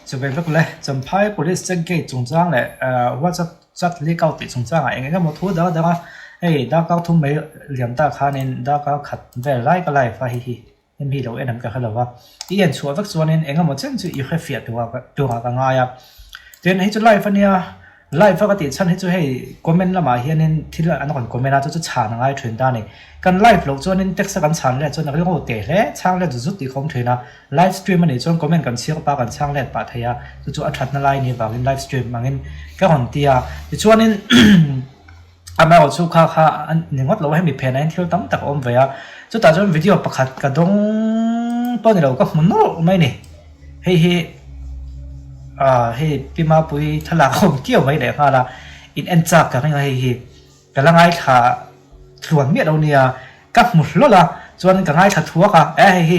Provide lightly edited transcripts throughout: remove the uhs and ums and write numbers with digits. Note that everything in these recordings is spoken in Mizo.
Chuvei vek le, Champhai Police check gate chungchang leh WhatsApp chat leak out tih chungchangah eng eng emaw thu dang dang a, hei darkar thum mai liam ta khanin darkar khat vel lai ka live a hei hi hemi hi lo en ang ka hre lo va, i en chhuah vek chuanin eng emaw chen chu i hre fiah turah ka ngai a, tin hei chu live ania. Live a ka tih chhan hi chu hei comment lamah hianin thil an rawn comment a chu chu chhan a ngai thin ta a ni. Kan live loh chuanin text a kan chhan let chuan a rilru teh hle, chhang let zut zut tih khawm thin a. Live stream a nih chuan comment kan chhiar pah kan chhang let pah thei a, chu chu a thatna lai ni vangin live stream angin ka rawn ti a. Tichuanin amaherawh chu kha kha a ni ngawt lo a, hemi phenah hian thil tam tak a awm ve a. Chutah chuan video pakhat ka dawng pawh ni lo ka hmu nawlh mai a ni. Hei hi ah hei Pi Mapui thlalak a awm kiau mai leh nghal a, in en chak ka ring a hei hi ka la ngaithla tluan miah lo nia, ka hmu hlawl a chuan ka ngaithla thuak a, eh hei hi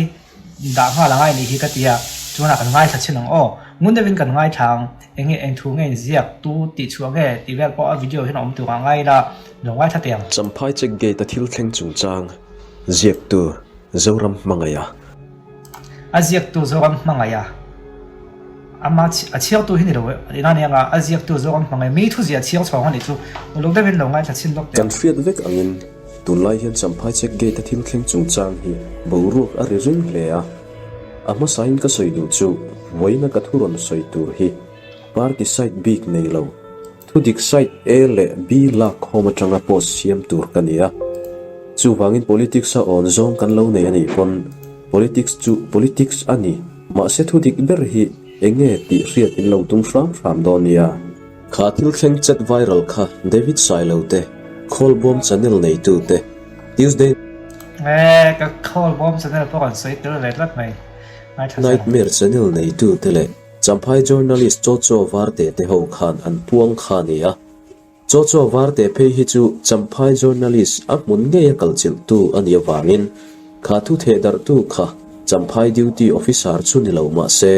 dah nghal angai nih hi ka ti a, chuan ah kan ngaithla chin ang aw, ngun deuhin kan ngaithla ang, eng nge eng thu nge in ziak tu tih chhuah nge tih vel pawh a video hian a awm tur ah ngai ila lo ngaithla teh ang. Champhai check gate a thil thleng chungchang ziaktu Zoram hmangaih a. A ziaktu Zoram hmangaih a, ama a chhiartu hi ni lo e, ina nia nga a ziaktu Zoram hmangaih mi thu ziah chhiar chhawng a nih chu uluk deuhin lo ngaithla chhin lawk teh Kan hriat vek angin tunlai hian Champhai check gate a thil thleng chungchang hi boruak a ri ring hle a, a hmasain ka sawi duh chu vawiina ka thu rawn sawi tur hi party side bik nei lo, Thudik site A leh B lak khawm atanga post siam tur ka ni a. Chuvangin politics a awn zawng kan lo nei a nih pawn politics chu politics a ni. Mahse thudik ber hi enge tih hriat in lo tum hram hram dawn nia. Kha thil thleng chat viral kha David Sailo te, Khawlbawm channel neitu te, Tuesday. E, ka Khawlbawm channel pawh kan sawi tel ve tlat mai. Ngaithla zel. Nightmare channel neitu te leh Champhai journalist Chaw Chaw Varte te ho khan an puang kha a ni a. Chaw Chaw Varte phei hi chu Champhai journalist a hmun ngei a kalchilhtu a nih avangin kha thu thehdarhtu kha Champhai duty officer chu ni lo mah se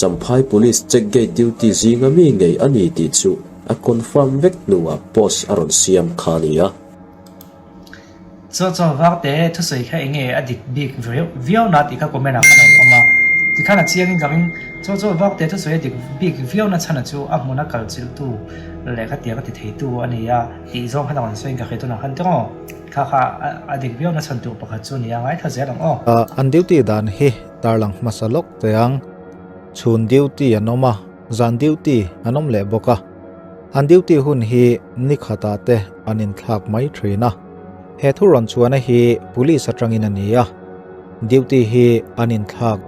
Champhai police check gate duty zinga mi ngei a ni tih chu a confirm vek hnuah post a rawn siam kha a ni a. Chaw chaw varte thusawi kha enge a dik bik viau na tih kha comment ah khan a awm a, tikhan a chiang in ka ring. Chaw chaw varte thusawi a dik bik viau na chhan a chu a hmun a kal chilh tu leh kha tiang a ti thei tu a ni a tih zawng khan a rawn sawi in ka hre tunah khan tawng aw. Kha kha a dik viau na chhan tur pakhat chu a ni a, ngaithla zel ang aw. An duty dan hi tarlang hmasa lawk teh ang. Chhun duty an awm a, zan duty an awm leh bawk a. An duty hun hi ni khatah te an inthlak mai thin a, he thu rawn chhuahna hi police atangin a ni a, duty hi an inthlak.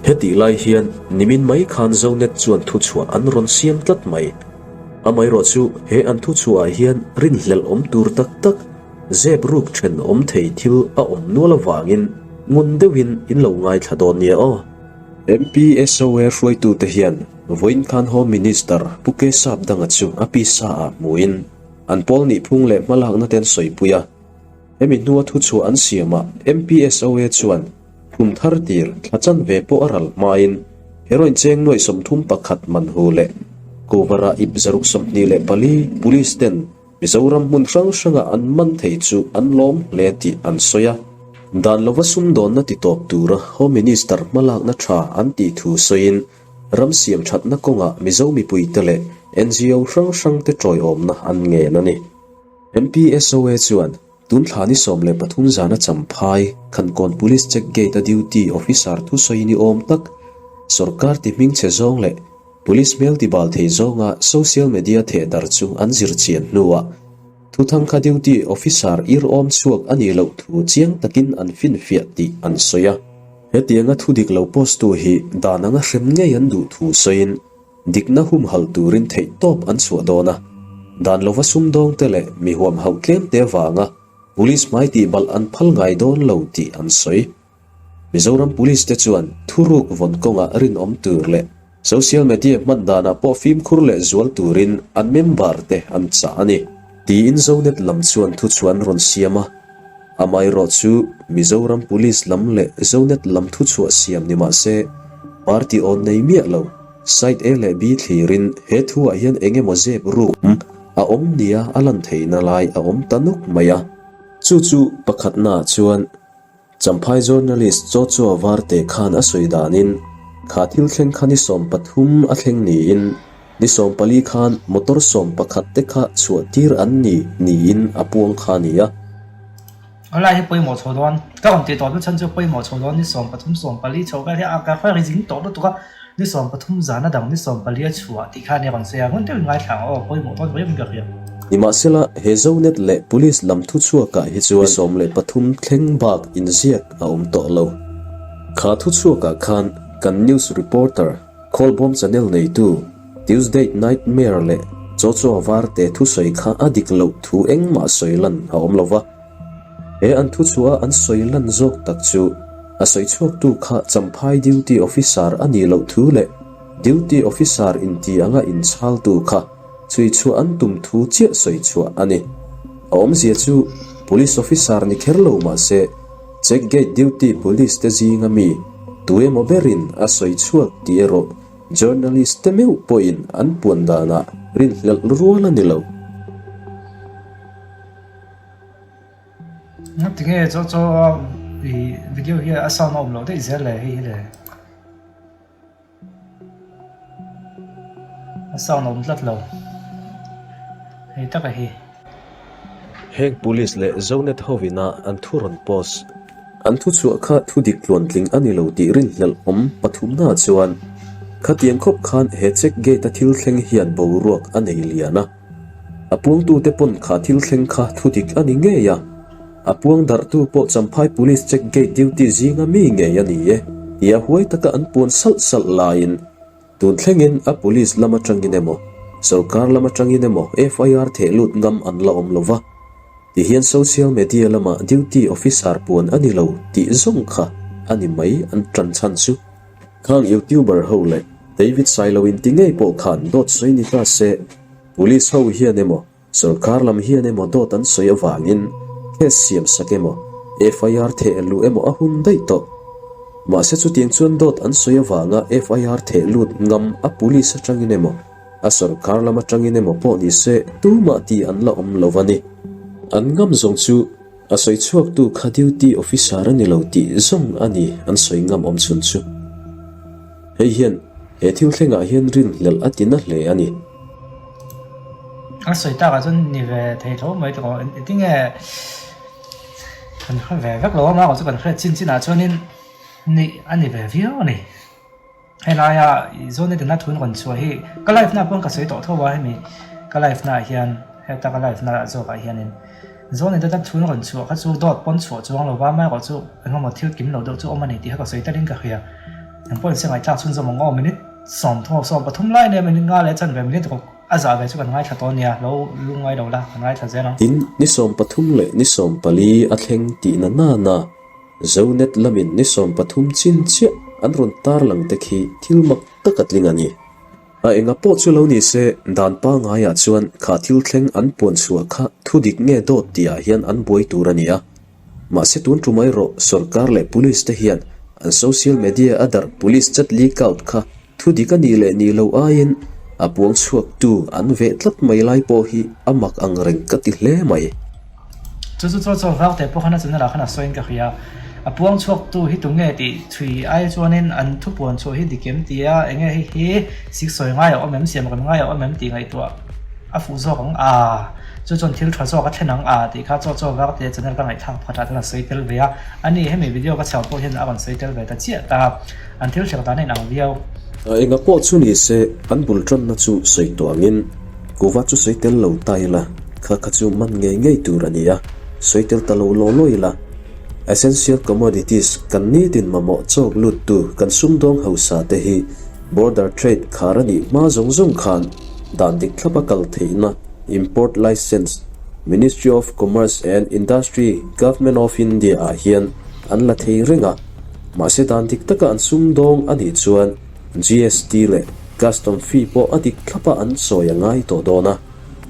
Hetih lai hian nimin mai khan Zonet chuan thuchhuah an rawn siam tlat mai. Amaherawh chu he an thuchhuahah hian rinhlelh awm tur tak tak, Zep ruk then awm thei thil a awm nual avangin ngun deuhin in lo ngaithla dawn nia aw. MPSOA hruaitute hian vawiin khan Home Minister Pu Kesap Danga chu a pisa ah hmuin an pawl nihphung leh hmalakna te an sawipui a. Hemi hnua thuchhuah an siamah MPSOA chuan kum thar tir thla chanve pawh a ral hmain heroin cheng nuaih 31 man hu leh Kuvara ip 124 police ten Mizoram hmun hrang hranga an man thei chu an lawm hle tih an sawi a. Dan lova sumdawnna ti tawp tura Home Minister hmalakna tha an tih thu sawiin ram siam thatna kawngah Mizo mipuite leh NGO hrang hrangte tawiawmna an ngen a ni. MPSOA chuan tun thla ni 13 zana Champhai Khankawn Police Check Gate-a duty officer thusawi ni awm tak sawrkar ti hmingchhe zawng leh Police hmel tibal thei zawnga social media thehdar chu an zir chian hnuah Thuthangkha duty officer ir awm chhuak a nih loh thu chiang takin an finfiah tih an sawi a. Hetianga thu dik lo post tu hi dan anga hrem ngei an duh thu sawiin dikna humhalh turin theihtawp an chhuah dawn a, dan lova sumdawngte leh mi huamhauh tlemte vanga police hmai tihbalh an phal ngai dawn lo tih an sawi. Mizoram Police te chuan thuruk vawn kawngah rinawm tur leh social media hman danah pawh fimkhur leh zual turin an member te an chah a ni. Tiin Zonet lam chuan thuchhuah an rawn siam a, amaherawh chu Mizoram Police lam leh Zonet lam thuchhuah siam ni mah se party awn nei miah lo, side A leh B thlirin he thuah hian eng emaw zep ruk a awm nia a lan theihna lai a awm ta nuk mai a. Chu chu pakhatnaah chuan Champhai journalist Chochoa Varte khan a sawi danin kha thil thleng kha ni 13 a thleng niin ni 14 khan motor 11 te kha chhuah tir an ni niin a puang kha a ni a. A lai hi pawimawh chho dawn. Ka rawn tih tawh chu chhan chu pawimawh chho dawn ni 13 14 chho vel hi a ka hre zing tawh lutuk a, ni 13 zan a dang ni 14 a chhuah tih kha nia rawn sawi a, ngun deuhin ngaithla ang aw, pawimawh dawn riau in ka hria. Nimahsela, he Zonet leh Police lam thuchhuakah hi chuan ni 13 thleng bak inziak a awm tawh lo. Kha thuchhuakah khan kan news reporter, Khawlbawm channel neitu, Tuesday Nightmare leh Chochoa Varte thusawi kha a dik loh thu engmah sawi lan a awm lo va. He an thuchhuah an sawi lan zawk tak chu a sawi chhuaktu kha Champhai Duty Officer a nih loh thu leh Duty Officer inti anga inchhaltu kha chhui chhuah an tum thu chiah sawi chhuah a ni. A awmzia chu Police Officer ni kher lo mah se Check Gate Duty Police te zinga mi tuemaw berin a sawi chhuak tih erawh Journalist te meuh pawhin an puan danah rinhlelh rual a ni lo. Tinge chaw chaw i video hi a sound a awm loh daih zel le hei hi le. A sound a awm tlat lo. Hei taka hi. Heng Police leh Zonet hovina an thu rawn post. An thu chhuah kha thu dik tluantling a ni lo tih rinhlelh awm pathumna chuan khatiang khawp khan he check gate a thil thleng hian boruak a nei lian a. A puangtute pawn kha thil thleng kha thu dik a ni ngei a, a puang darhtu pawh Champhai Police Check Gate duty zinga mi ngei a ni e tia huai taka an puan salh salh laiin tun thlengin a police lam atangin emaw sorkar lam atangin emaw FIR theh lut ngam an la awm lo va, tihian social media lama duty officer puan a ni lo tih zawng kha a ni mai an tan chhan chu. Khang YouTuber ho leh David Sailo in ti ngei pawh khan dawt sawi ni ta se, Police ho hian emaw, sorkar lam hian emaw dawt an sawi avangin case siam sak emaw, FIR theh luh emaw a hun daih tawh. Mahse chutiang chuan dawt an sawi avanga FIR theh lut ngam a police atangin emaw, a sorkar lam atangin emaw pawh ni se tumah ti an la awm lo a ni. An ngam zawng chu A sawi chhuaktu kha duty officer a ni lo tih zawng a ni an sawi ngam awm chhun chu. Hei hian he thil thlengah hian rinhlelh a ti na hle a ni. A sawi takah chuan ni ve thei tho mai tawh engtinge kan hre ve vek lo a, mahse kan hriat chin chinah chuanin ni a ni ve viau a ni. Helaia zawn etina thu in rawn chhuah hi ka live na pawn ka sawi tawh tho a hemi ka live na ah hian heta ka live na zawk ah hianin zawn etina thu in rawn chhuah kha chu dawt pawn chhuah chuang lo va amaherawh chu engemaw thil kim lo deuh chu awm a ni tih kha ka sawi telin ka hria engpawh in se ngaihthlak chhunzawm ang aw minute 33 lai ania minute nga leh chanve minute ruk a zah ve chu kan ngaithla tawh ania lo lungngai lo la kan ngaithla zel ang. Tin, ni 13 leh ni 14 a thleng tihna nana Zonet lamin ni 13 chin chiah an rawn tarlang te khi thil mak tak a tling a ni. A enga pawh chu lo ni se, dan pangaiah chuan kha thil thleng an puan chhuah kha thu dik nge dawt tihah hian an buai tur a ni a. Mahse tun tum erawh sorkar leh police te hian an social media a darh police chat leak out kha thu dik a nih leh nih loh aiin a puang chhuaktu an veh tlat mai lai pawh hi a mak ang reng ka ti hle mai. Chu chu chaw chaw vak teh pawh khan a channel ah khan a sawiin ka hria. A puang chhuaktu hi tunge tih chhui ai chuanin an thu puan chhuah hi dik em ti a, enge hei hi sik sawi ngai a awm em, siam rem ngai a awm em tih ngaihtuah a fuh zawk ang a, chu chuan thil tha zawk a thlen ang a tih kha chaw chaw vak teh channel ka ngaihthlak pakhatah chuan a sawi tel ve a. Ani hemi video ka chhiar pawh hian a rawn sawi tel ve ta chiah ta. An thil hriat dan a inang viau. A enga pawh chu ni se, an bul tanna chu sawi tuangin Kuva chu sawi tel lo ta ila, kha kha chu man ngei ngei tur a ni a, sawi tel ta lo law law ila. Essential commodities kan nitin mamawh chawk luttu kan sumdawng hausa te hi border trade khar a nih hma zawng zawng khan dan dik thlap a kal theihna import licence Ministry of Commerce and Industry Government of India ah hian an la thei reng a, mahse dan dik taka an sumdawng a nih chuan GST leh Custom fee pawh a dik thlap a an chawi a ngai tawh dawn a,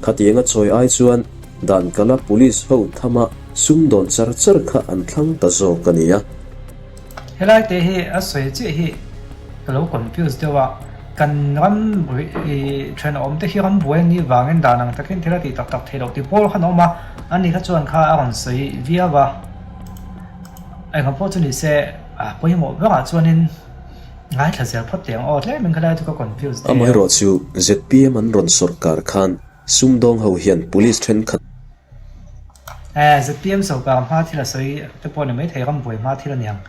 khatiang a chawi ai chuan dan kala police ho thama sum dawn char char kha an thlang ta zawk a nia. Helai te hi a sawi chiah hi ka lo confuse deuh a. Kan ram thenawm te hi ram buai an nih vangin dan ang takin thil a tih tak tak theih loh tih pawl kha an awm a, ani kha chuan kha a rawn sawi viau a. Engah pawh chu ni se a pawimawh berah chuanin ngaithla zel phawt teh ang aw tlemin khalai chu ka confuse deuh. Amaherawhchu zpm an rawn sawrkar khan sumdawng ho hian police thenkhat Eh zpm sawrkar hma thil a sawi te pawh ni maithei ram buai hma thil a niang.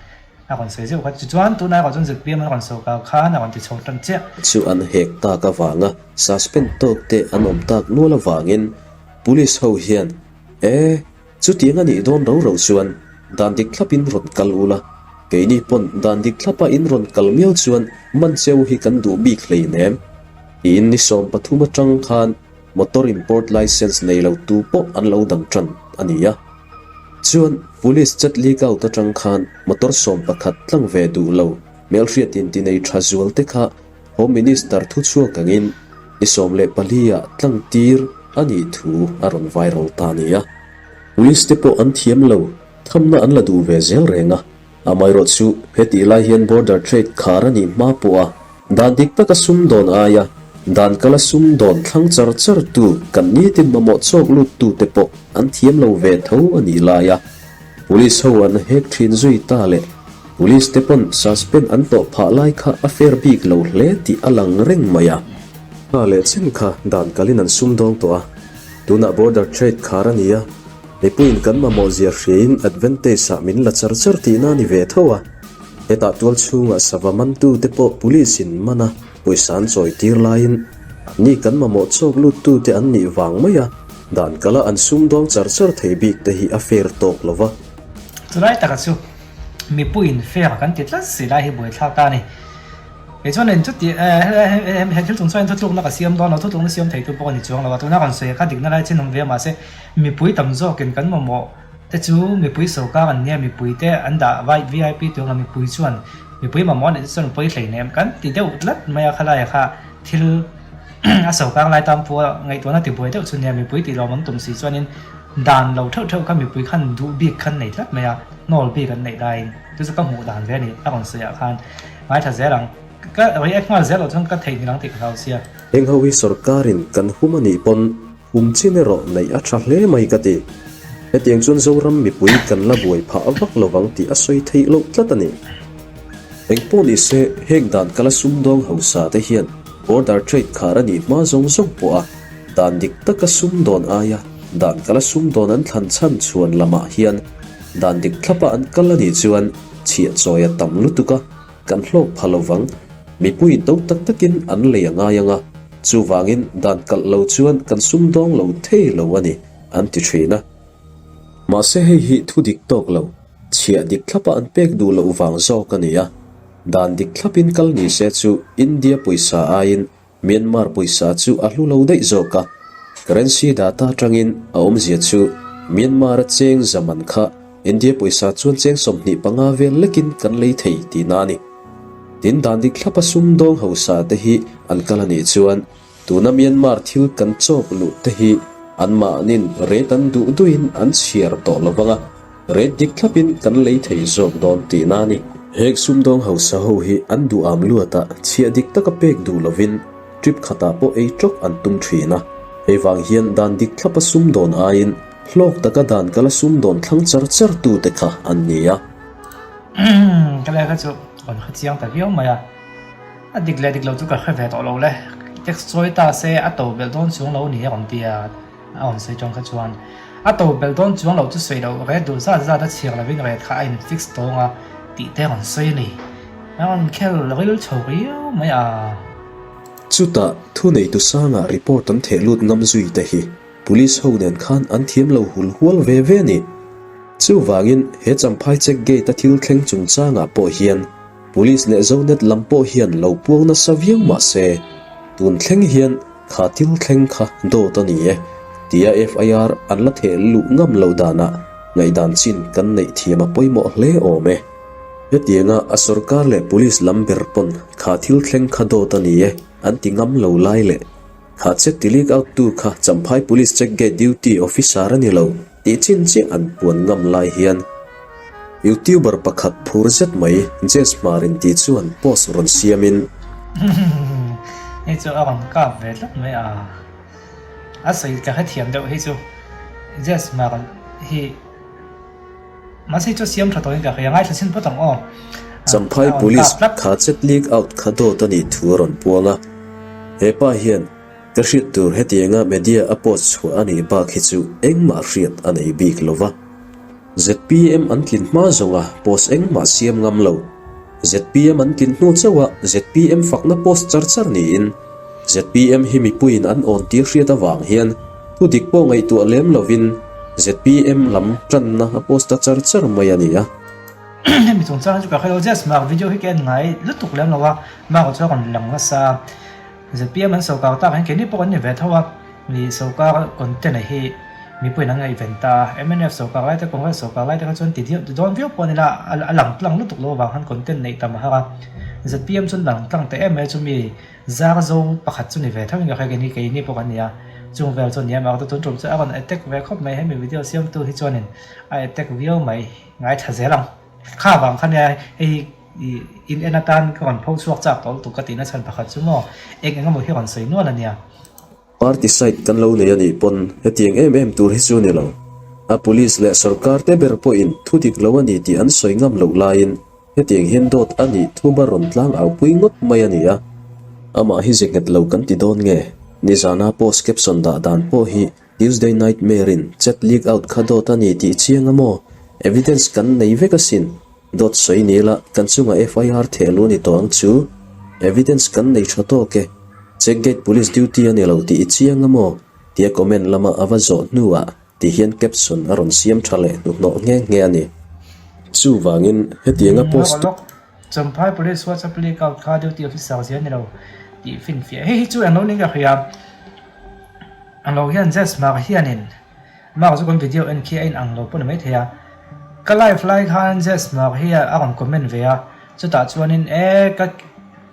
A rawn sawi zeuh kha. Tichuan, tunah erawh chuan zpm an rawn sawrkar khan a rawn ti chho tan chiah. Chu an hek tak avanga suspend tawk te an awm tak nual avangin Police ho hian, E, chutiang a nih dawn ro ro chuan dan dik thlapin rawn kal ula, keini pawn dan dik thlapa in rawn kal miau chuan man cheu hi kan duh bik hleinem, tiin ni 13 atang khan Motor import licence nei lo tu pawh an lo dang tan a ni a. Chuan Police chat leak out atang khan motor 11 tlang ve duh lo hmelhriat in ti nei tha zual te kha Home Minister thu chhuak angin ni 14 ah tlang tir a nih thu a rawn viral ta a ni a. Police te pawh an thiam lo, thamna an la duh ve zel reng a. Amaherawh chu hetih lai hian border trade khar a nih hma pawh a dan dik taka sumdawn aia dan kala sumdawn thlang char char tu kan nitin mamawh chawk lut tu te pawh an thiam lo ve tho a nih lai a, Police ho an hek thin zui ta leh Police te pawn suspend an hlawh phah lai kha a fair bik lo hle tih a lang reng mai a. Kha leh chen kha dan kalin an sumdawng tawh a, tunah border trade khar a ni a, Mipuiin kan mamawh zia hriain advantage ah min la char char tihna a ni ve tho a, hetah tual chhungah sava mantu te pawh police in man a pawisa an chawi tir laiin anni kan mamawh chawk lut tu te an nih vang mai a, dan kala an sumdawng char char thei bik te hi a fair tawk lo va. Chulai taka chu mipuiin fair kan ti tlat si lai hi buaithlak ta a ni. Kei chuan in chuti he thil chung chuan thutlukna ka siam dawn lo, thutlukna siam theitu pawh a ni chuang lo a, tuna rawn sawi kha dikna lai chin awm ve a mahse mipui tam zawkin kan mamawh te chu mipui sawrkar an nia, mipui te an dah vip tur ang mipui chuan mipui mamawh a nih te chuan mipui hleinem kan ti deuh tlat mai a khalai kha thil a sawrkar lai tan pawh ngaihtuahna ti buai deuh chu nia mipui tih lawm an tum si chuanin dan lo theuh theuh kha mipui khan duh bik khan nei tlat mai a hnawl bik an neih laiin chu chu ka hmuh dan ve a ni a rawn sawi ah khan. Ngaithla zel ang. Ka react nghal zel loh chuan ka theihnghilh ang tih ka hlau sia. Heng ho hi sorkarin kan hum a nih pawn hum chin erawh neih a tha hle mai ka ti. Hetiang chuan Zoram mipui kan la buai phah vak lovang tih a sawi theih loh tlat a ni. Engpawh ni se heng dan kala sumdawng hausa te hian border trade khar a nih hma zawng zawng pawh a dan dik taka sumdawn aia dan kala sumdawn an thlan chhan chhuan lamah hian dan dik thlapa an kal a nih chuan Chhiah chawi a tam lutuk a, kan hlawk pha lo vang. Mipui do tak takin an lei a ngai ang a, chuvangin dan kalh lo chuan kan sumdawng lo thei lo a ni, an ti thin a. Mahse hei hi thu dik tawk lo, chhiah dik thlapa an pek duh loh vang zawk a ni a. Dan dik thlapin kal ni se chu India pawisa aiin Myanmar pawisa chu a hlu lo daih zawk a, currency data atangin a awmzia chu Myanmar-a cheng zaman kha India pawisa chuan cheng 25 vel lekin kan lei thei tihna a ni. Tin, dan dik thlapa sumdawng hausa te hi an kal a nih chuan tuna Myanmar thil kan chawk luh te hi anmahnin rate an duh duhin an chhiar tawh lo vang a, Rate dik thlapin kan lei thei zawk dawn tihna a ni. Heng sumdawng hausa ho hi an duham luatah chhiah dik taka pek duh lovin trip khatah pawh ei tawk an tum thin a. Hei vang hian dan dik thlapa sumdawn aiin hlawk taka dan kala sumdawn thlang char char tute kha an ni a. Ka lehkha chu rawn hre chiang ta viau mai a, a dik leh dik lo chu ka hre ve tawh lo le. Tax chawi ta se a to belh dawn chuang lo ni a rawn ti a. A rawn sawi tawng kha chuan a to belh dawn chuang loh chu sawi loh ret duh zat zat a chhiar lovin ret kha a in fix tawng a tih te a rawn sawi a ni. A rawn khel ril chho riau mai a. Chutah thuneitu sangah report an theh lut ngam zui te hi police ho nen khan an thiam lo hul hual ve ve a ni. Chuvangin he Champhai check gate a thil thleng chungchangah pawh hian police leh Zonet lam pawh hian lo puang nasa viau mah se tun thleng hian Kha thil thleng kha dawt a ni e, tia FIR an la theh luh ngam loh danah ngaihdan chin kan neih thiam a pawimawh hle awm e. Hetianga a sorkar leh police lam ber pawn kha thil thleng kha dawt a ni e an ti ngam lo lai leh kha check ti leak out tu kha Champhai Police Check Gate Duty Officer a ni lo tih chin chiah an puan ngam lai hian YouTuber pakhat phur zet mai Jess Hmar in tih chuan post rawn siamin. Hei chu a rawn kap ve tlat mai a, a sawi ka hrethiam deuh hei chu Jazz Hmar hi mahse hei chu a siam tha tawhin ka hria ngaithla chhin phawt ang aw. Champhai Police kha chet leak out kha dawt a nih thu a rawn puang a, he pa hian ka hriat tur hetianga media a post chhuah a nih bak hi chu engmah hriat a nei bik lo va. Zpm an tlin hma zawnga post engmah siam ngam lo. Zpm an tlin hnu chauh a zpm fakna post char char niin zpm hi mipuiin an awn tir hriat avang hian thu dik pawh ngaihtuah lem lovin zpm lam tanna a post ta char char mai a ni a. Hemi chungchang hi chu ka hre lo just mark video hi ka en ngai lutuk lem lo a, mark chu a rawn lang nasa a. Zpm an sawrkar tak hian keini pawh kan ni ve tho a, mi sawrkar content a hi mipuiin an ngaihven ta a, mnf sawrkar lai te Congress sawrkar lai te kha chuan ti ti dawn viau pawh a ni la, a lang tlang lutuk lo avang khan content neih tam a har a, zpm chuan lang tlang ta em mai chu mi zar zo pakhat chu ni ve tho in ka hria keini keini pawh kan ni a, chung vel chu a ni a, mahse tun tum chu a rawn attack ve khawp mai hemi video siamtu hi chuanin a attack viau mai ngaithla zel ang kha vang kha nia hei hi. I in en atan ka rawn pho chhuak chak tawh lutuk ka tihna chhan pakhat chu maw eng eng emaw hi rawn sawi nual a nia. Party side kan lo nei a nih pawn hetiang em em tur hi chu ni lo. A police leh sorkar te ber pawhin thu dik lo a ni tih an sawi ngam loh laiin hetiang hian dawt a nih thuma rawn tlang au pui ngawt mai a ni a. Amah hi ze nghet lo kan ti dawn nge? Nizana post caption dah dan pawh hi Tuesday Nightmare in chat leak out kha dawt a ni tih chiang a maw? Evidence kan nei vek asin. Dawt sawi ni ila kan chungah FIR theh lu a ni tawh ang chu. Evidence kan nei tha tawk e. Check gate police duty a ni lo tih i chiang a maw? tia comment lama a va zawh hnuah ti hian caption a rawn siam tha leh hnuhnawh nghe nghe a ni. Chuvangin hetianga post tu. Champhai Police WhatsApp leak out kha duty officer zia ni lo tih finfiah. Hei hi chu englo ning ka hria. Englo hian Jazz Hmar hianin Mark chu kan video en khi a in ang lo pawh ni maithei a, ka live lai khan Jess Mark hi a rawn comment ve a, chutah chuanin e ka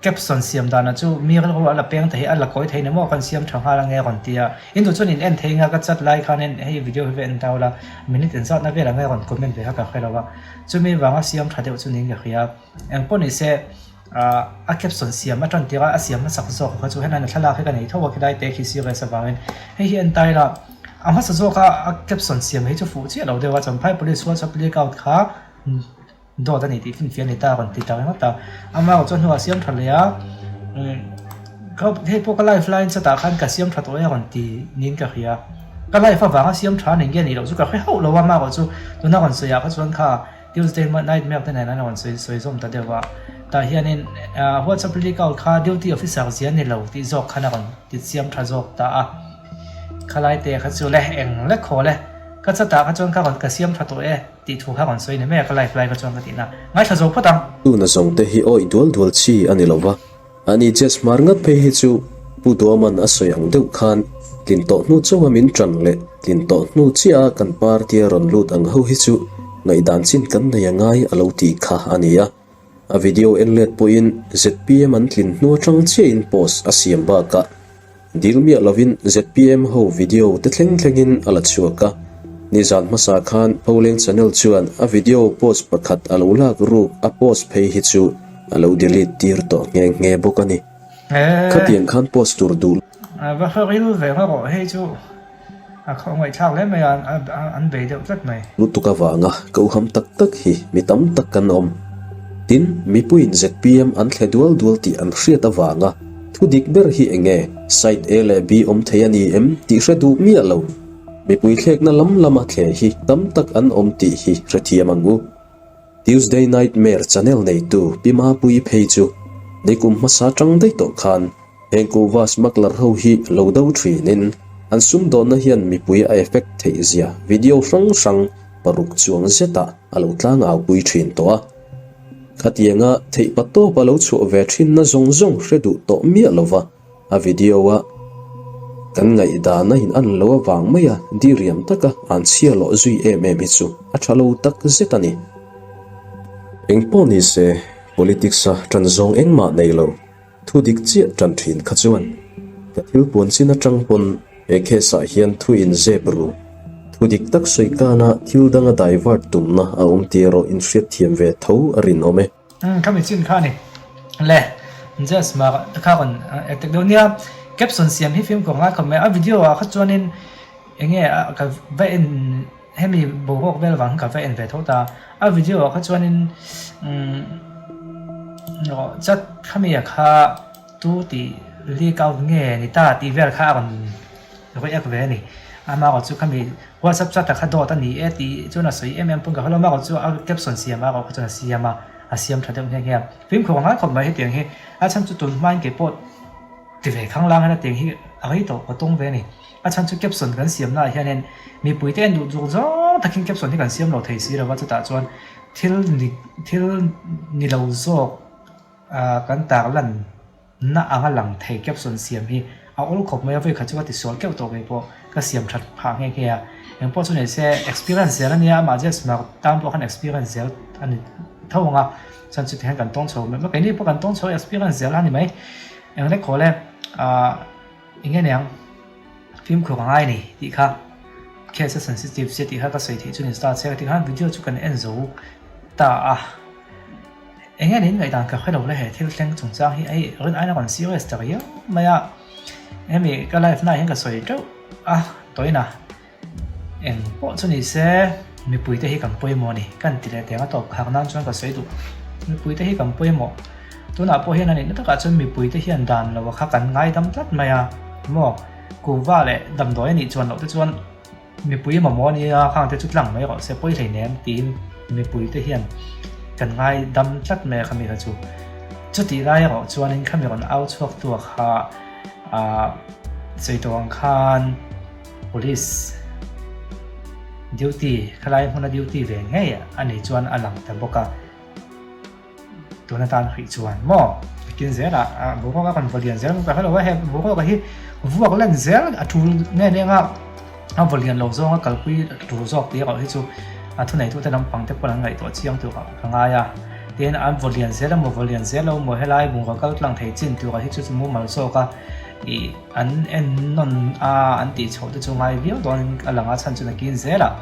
caption siam danah chu mi rilru a la peng thei a la kawi thei ni maw kan siam tha nghal ange a rawn ti a, in duh chuan in en thei nga ka chat lai khanin hei video hi va en dau la minute engzatna vel ange a rawn comment ve kha ka hre lo a, chumi vanga siam tha deuh chu niin ka hria, engpawh ni se. A caption siam a tan tir a, a siam hmasak zawk kha chu helaiin a thlalak hi ka nei tho a khilai te khi serious avangin hei hi en ta ila a hmasa zawk a a caption siam hi chu fuh chiah lo deuh a Champhai police WhatsApp leak out kha dawt a ni tih finfiah a ni ta a rawn ti ta ringawt a amaherawhchu chuan hnuah a siam tha leh a hei pawh ka live laiin chutah khan ka siam tha tawh e a rawn ti niin ka hria ka live avanga siam tha a ni nge a nih loh chu ka hre hauh lo a amaherawhchu tuna rawn sawi ah kha chuan kha Tuesday nightmare te nen an rawn sawi sawi zawm ta deuh a, tah hianin WhatsApp leak out kha duty officer zia ni lo tih zawk khan a rawn ti chiam tha zawk ta a, khalai te kha chu le eng lek haw le ka chatah kha chuan ka rawn ka siam tha tawh e tih thu kha rawn sawi ni mai a ka live lai kha chuan ka tihna ngaithla zo phawt ang. Tuna zawng te hi awih dual dual chi a ni lo va, Ani Jess hmar ngat phei hi chu Pu Duaman a sawi ang deuh khan tlin tawh hnu chauha min ṭan leh tlin tawh hnu chiah a kan party a rawn lut ang ho hi chu ngaihdan chin kan nei a ngai a lo tih kha a ni a. A video en let pawhin zpm an tlin hnu aṭang chiahin post a siam bakah Dil miah lovin zpm ho video te thleng thlengin a la chhuak a, nizan hmasa khan Pholeng channel chuan a video post pakhat a lo lak ruk a post phei hi chu a lo delete tir tawh nghe nghe bawk a ni. Khatiang khan post tur duh. Va hre ril ve nga rawh hei chu. A khawngaih thlak hle mai a, an bei deuh tlat mai. Lutuk avanga koham tak tak hi mi tam tak kan awm. Tin, mipuiin zpm an thle dual dual tih an hriat avanga thu dik ber hi eng nge side A leh B awm thei a ni em tih hre duh miah lo. Mipui thlekna lam lama thle hi tam tak an awm tih hi hrethiam ang u. Tuesday Nightmare channel neitu Pi Mapuii phei chu nikum hmasa tang daih tawh khan Heng kuhva smuggler ho hi lo do thinin an sumdawnna hian mipui a effect theih zia video hrang hrang paruk chuang zetah a lo tlangau pui thin tawh a. Khatianga theih pa tawp a lo chhuah ve thinna zawng zawng hre duh tawh miah lova a video a kan ngaihdan a in an lo avang maia diriam taka an chhia lawh zui em em hi chu a tha lo tak zet a ni. Engpawh nise politics a tan zawng engmah nei lo. Thu dik chiah tan thin kha chuan ka thil puan chin atang pawn he case ah hian thu in zep ru. Thu dik tak sawi kana thil danga divert tumna a awm tih erawh in hriat thiam ve tho a rinawm e. Umm khami chin kha a ni. Le. Jazz Hmar kha rawn attack deuh nia. Caption siam hi fimkhur ngai khawp mai a video ah kha chuanin enge ka va en hemi boruak vel vang ka va en ve tho ta a video ah kha chuanin umm chat khami ah kha tu tih leak out nge ni ta tih vel kha a rawn react ve a ni amaherawh chu khami whatsapp chat ah kha dawt a ni e tih chuan a sawi em em pawn ka hrelo amaherawh chu a caption siam ah erawh kha chuan a siam a a siam tha deuh nghe nghe a fimkhur ngai khawp mai hetiang hi a chhan chu tun hmain kei pawh ti ve khang lang hian hetiang hi a rei tawh ka tawng ve a ni. A chhan chu caption kan siam naah hianin mipuite en duh duh zawng takin caption hi kan siam lo thei si lo va, chutah chuan thil ni thil ni lo zawk ah kan tarlan na anga lang thei caption siam hi a awl khawp mai a, vawikhat chu ka tisual keuh tawh kei pawh ka siam that phah nghe nghe a, engpawh chu nei se experience zel a nia amah Jazz Hmar tan pawh khan experience zel a ni tho ang a, chuan chutiang hian kan tawng chho mai keini pawh kan tawng chho experience zel a ni mai, eng lek haw le ah. Eng nge niang fimkhur a ngai a ni tih kha case a sensitive sia tih kha ka sawi theih chu ni ta che tih khan video chu kan en zo ta a eng nge niin ngaihdan ka hre lo le he thil thleng chungchang hi hei rin aina rawn serious ta riau mai a hemi ka life na ah hian ka sawi teuh a tawina. Eng pawh chu ni se, mipuite hi kan pawimawh a ni. Kan ti leh teng a tawp khak nan chuan ka sawi duh. Mipuite hi kan pawimawh. Tunah pawh hian a nihna takah chuan mipuite hian dan lo a kha kan ngaidam tlat mai a. Maw? Kuhva leh damdawi a nih chuan loh te chuan mipui mamawh a nia, khang te chu tlang mai rawh se, pawi hleinem tiin mipuite hian kan ngaidam tlat mai a khami kha chu. Chutih lai erawh chuanin khami rawn au chhuak tu a kha ah sawi tawh ang khan, Police duty khalai hmuna duty ve ngei a nih chuan a lang ta bawk a, tun atan hrih chuan maw kin zelah boruak a rawn vaw lian zel ka hrelo a he boruak hi vuak len zel a tul nge neng a a vaw lian lo zawnga kalpui tur zawk tih erawh hi chu a thuneitute lampang te pawn an ngaihtuah chiang tur ah ka ngai a tin an vaw lian zel emaw vaw lian zel lo maw helai bungraw kal tlang thei chin turah hi chu chu mumal zawk a ih. An en nawn a, an tih chhoh te chu ngai viau dawnin a lang a, chhan chu nakin zelah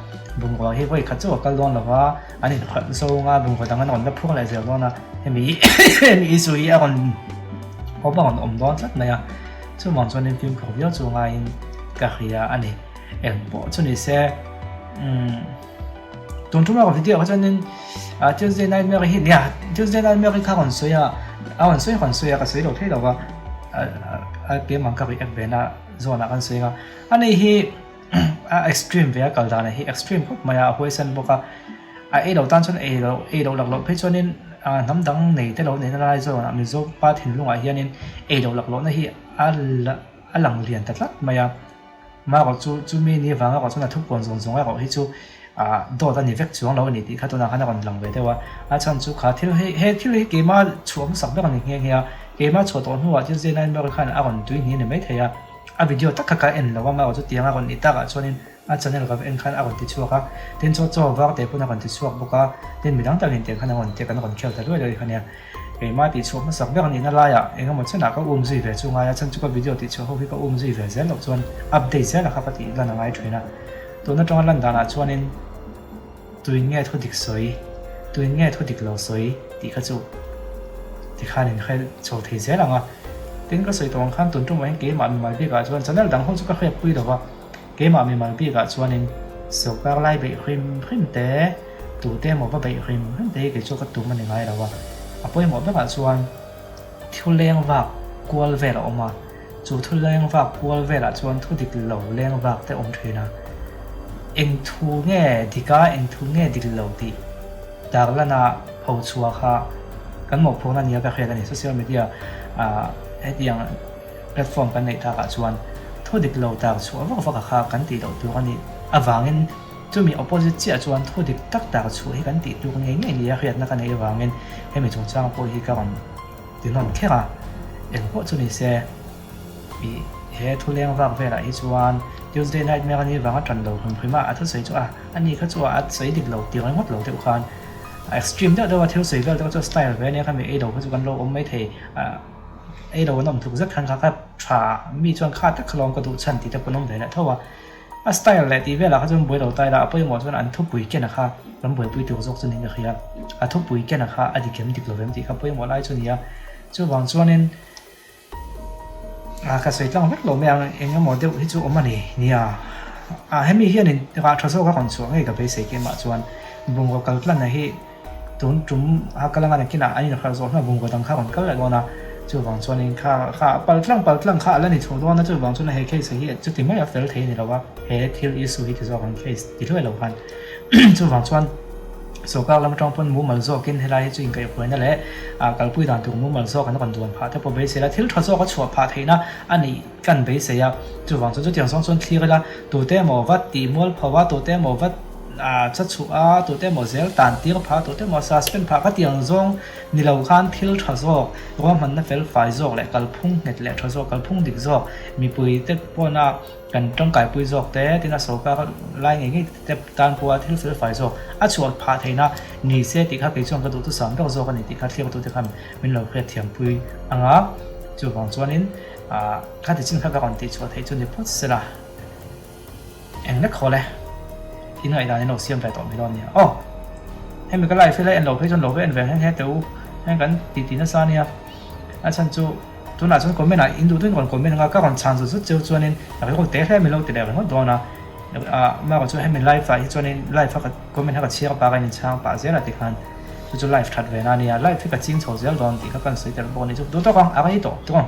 bungrua hi vawi khat chu a kal dawn lo va, an inhralh zawng a, bungrua dang an rawn la phur leh zel dawn a, hemi hemi issue hi a rawn awm a rawn awm dawn tlat mai a, chuvang chuanin fimkhur viau chu ngaiin ka hria a ni. Eng pawh chu ni se umm tun tum a video ah chuanin Tuesday Nightmare hi nia Tuesday Nightmare hi kha rawn sawi a a rawn sawi rawn sawi a ka sawi lo thei lo va a keimah ka react ve na zawn ah kan sawi ang a ani hi a extreme ve a kal dan hi extreme khawp mai a a huaisan bawk a a ei lo tan chuan ei lo ei loh lak loh phei chuanin hnam dang nei te lo neihna lai zawn ah Mizo pa thinlung ah hianin ei loh lak lohna hi a a lang lian ta tlat mai a. Marawh chu chumi ni vang erawh chuan a thupuan zawng zawng erawh hi chu ah dawt a ni vek chuang lo a ni tih kha tunah khan a rawn lang ve deuh a. A chhan chu kha thil hi he thil hi keimah chhuah hmasak ber a ni nghe nghe a. Keimah chhuah tawh hnuah Tuesday Night Mary khan a rawn tui hni a ni maithei a. A video tak kha ka en lo a, marawh chu tiang a rawn nih takah chuanin a channel ka va en khan a rawn ti chhuak a. Tin chaw chaw var te pawn a rawn ti chhuak bawk a. Tin midang takin tiang khan a rawn tia kan rawn khel ta luai luai kha nia. Keimah tih chhuah hmasak ber a nihna laiah eng emaw chenah ka um zui ve chu ngai a, chhan chu ka video tih chhuah ho hi ka um zui ve zel loh chuan update zelah kha ka tih lan a ngai thin a. Tun atanga lan danah chuanin tuin nge thu dik sawi, tuin nge thu dik lo sawi tih kha chu tikhan in hre chho thei zel ang a. Tin ka sawi tawh ang khan tun tumah hian keimah mimal bikah chuan channel dang ho chu ka hriatpui lo va. Keimah mimal bikah chuanin sawrkar lai beih hrim hrim te, tute emaw va beih hrim hrim te hi kei chu ka tum a ni ngai lo a. A pawimawh berah chuan thu leng vak kual vel a awm a, chu thu leng vak kual velah chuan thu dik lo leng vak te awm thin a. Eng thu nge dik a, eng thu nge dik lo tih tarlana pho chhuah kha kan mawhphurhna nia ka hriat a ni. Social media ah hetiang. Platform kan neih takah chuan thu dik lo tar chhuah vak vak a kha kan tih loh tur a nih avangin chumi opposite chiah chuan thu dik tak tar chhuah hi kan tih tur ngei ngei nia hriatna ka neih avangin hemi chungchang pawh hi ka rawn ti nawn kher a. Eng pawh chu ni se ih he thu leng vak velah hi chuan Tuesday Nightmare a nih vanga tan lo hrim hrim a, a thusawi chu a ani kha chu a sawi dik lo ti ringawt lo deuh khan a extreme deuh deuh a thil sawi vel te kha chu a style ve ania khami ei lo kha chu kan lo awm maithei a. Ei lo an awm tluk zet khan kha ka tha mi chuan kha tak kha lawm ka duh chhan tih te pawn awm ve leh tho a. A style leh tih velah kha chuan buai lo tai la, a pawimawh chuan an thupui ken a kha kan buaipui tur zawk chu niin ka hria. A thupui ken a kha a dik em dik lo em tih kha pawimawh lai chu a ni a. Chuvang chuanin a ka sawi tlang vek lo mai ang, eng emaw deuh hi chu awm a ni nia. A hemi hianin rah tha zawk a rawn chhuah ngei ka beisei keimah chuan bungraw kal tlanna hi tun tum a kal anga nakinah an inhralh zawh hnuah bungraw dang kha a rawn kal leh dawn a, chuvang chuanin kha kha pal tlang pal tlang kha a la ni chho dawn a, chuvang chuan he case hi chuti mai a fel thei a ni lo a, he thil issue hi ti zawk ang case ti hluai lo khan chuvang chuan Sorkar lam atang pawn mumal zawkin helai hi chu inkaihhruaina leh kalpui dan tur mumal zawk an rawn duan phah te pawh beisei la, thil tha zawk a chhuah phah theihna a nih kan beisei a. Chuvang chuan chutiang zawng chuan thlir ila, tute emaw vat tih mual pho a, tute emaw vat cha chhuah a, tute emaw zel tan tir phah, tute emaw suspend phah ka tiang zawng ni lo khan thil tha zawk, ruahmanna fel fai zawk leh kalphung nghet leh tha zawk, kalphung dik zawk mipuite pawna Kan tangkaipui zawk te, tin a sorkar lai ngei ngei te tan pawha thil fel fai zawk a chhuah phah theihna ni se tih kha kei chuan ka duhthusam ber zawk a ni tih kha thliartu te khan min lo hriatthiampui ang a. Chuvang chuanin kha ti chin kha ka rawn tihchhuah theih chu ni phawt se la, eng lek haw le, in ngaihdan in lo siam ve tawh mai dawn nia. Aw, hemi ka live hi la en lo phei chuan lo va en ve nghe nghe teh u, heng kan titi nasa nia, a chhan chu. Tunah chuan comment ah in duh duhin rawn comment anga ka rawn chhan zut zut cheu chuanin rilru te hle min lo ti leh ringawt dawn a, ah marawh chu hemi live ah hi chuanin live a ka comment kha ka chhiar pah a in chhang pah zel a tikhan chu chu live that ve na ania, live hi ka ching chho zel dawn tih kha ka rawn sawi tel bawk a ni chu duh tawk ang a rei tawh tawng.